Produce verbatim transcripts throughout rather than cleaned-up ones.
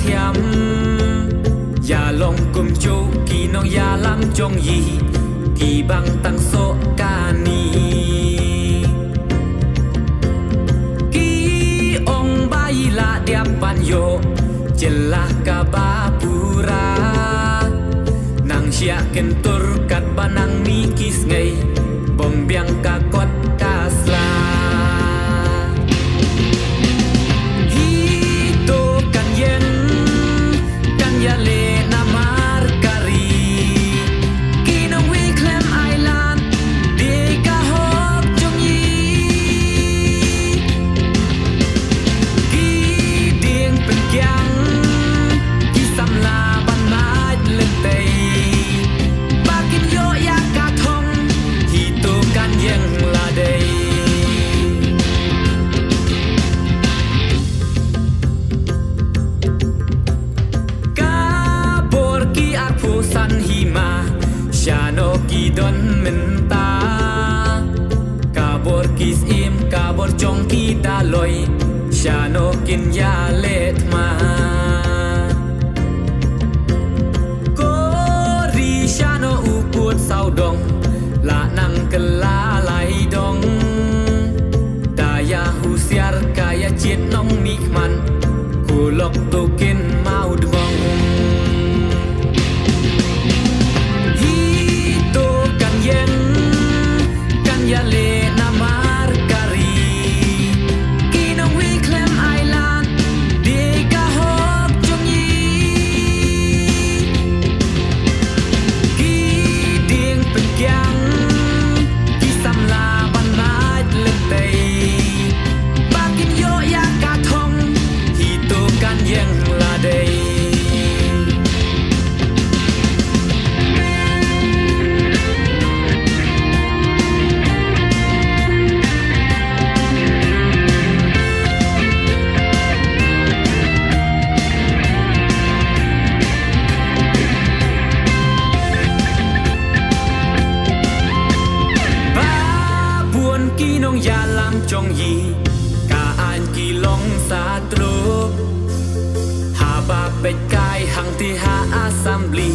Thiam ïa long kumjuh ki nongïalam jong ngi, ki bang tang soh kani. Ki ong ba i la diap ban ïoh jylla kaba pura. Nang shia kin tur katba nang mih ki sngi, bym biang ka kot ka sla. Hi to kan ïeng, kan ïaleh namar ka ri. Ki nongwei khlem ailad, dei ka hok jong ngi. Ki dieng pynkiang, ki samla ban mad lynti. Ba kin ïoh ïa ka thong, hi to kan ïeng la dei. Ka bor ki arphew san hima, shano ki don mynta. Ka bor ki syiem, ka bor jong ki daloi, shano kin ïaleh thma. Ko ri shano u pud sawdong, la nang kylla lai dong. Da ïa husiar ka ïa jied nongmihkhmat, ko lok to kin mawdngong. Hi to kan ïeng, kan ïaleh namar ka ri. Ki nongwei khlem ailad, dei ka hok jong ngi. Ki dieng pynkiang, ki samla ban mad lynti. Ba kin ïoh ïa ka thong, hi to kan ïeng la dei. Ba bun ki nongïalam jong ngi, ka aiñ ki long satru. Haba peit kai hangtei ha assembly,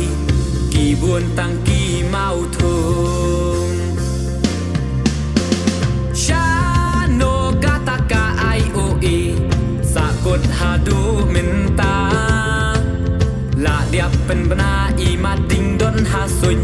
ki bun tang ki mawthung. Shano kata ka I O A, sahkut haduh mynta. La diap pynbna i Mating Don ha suiñ,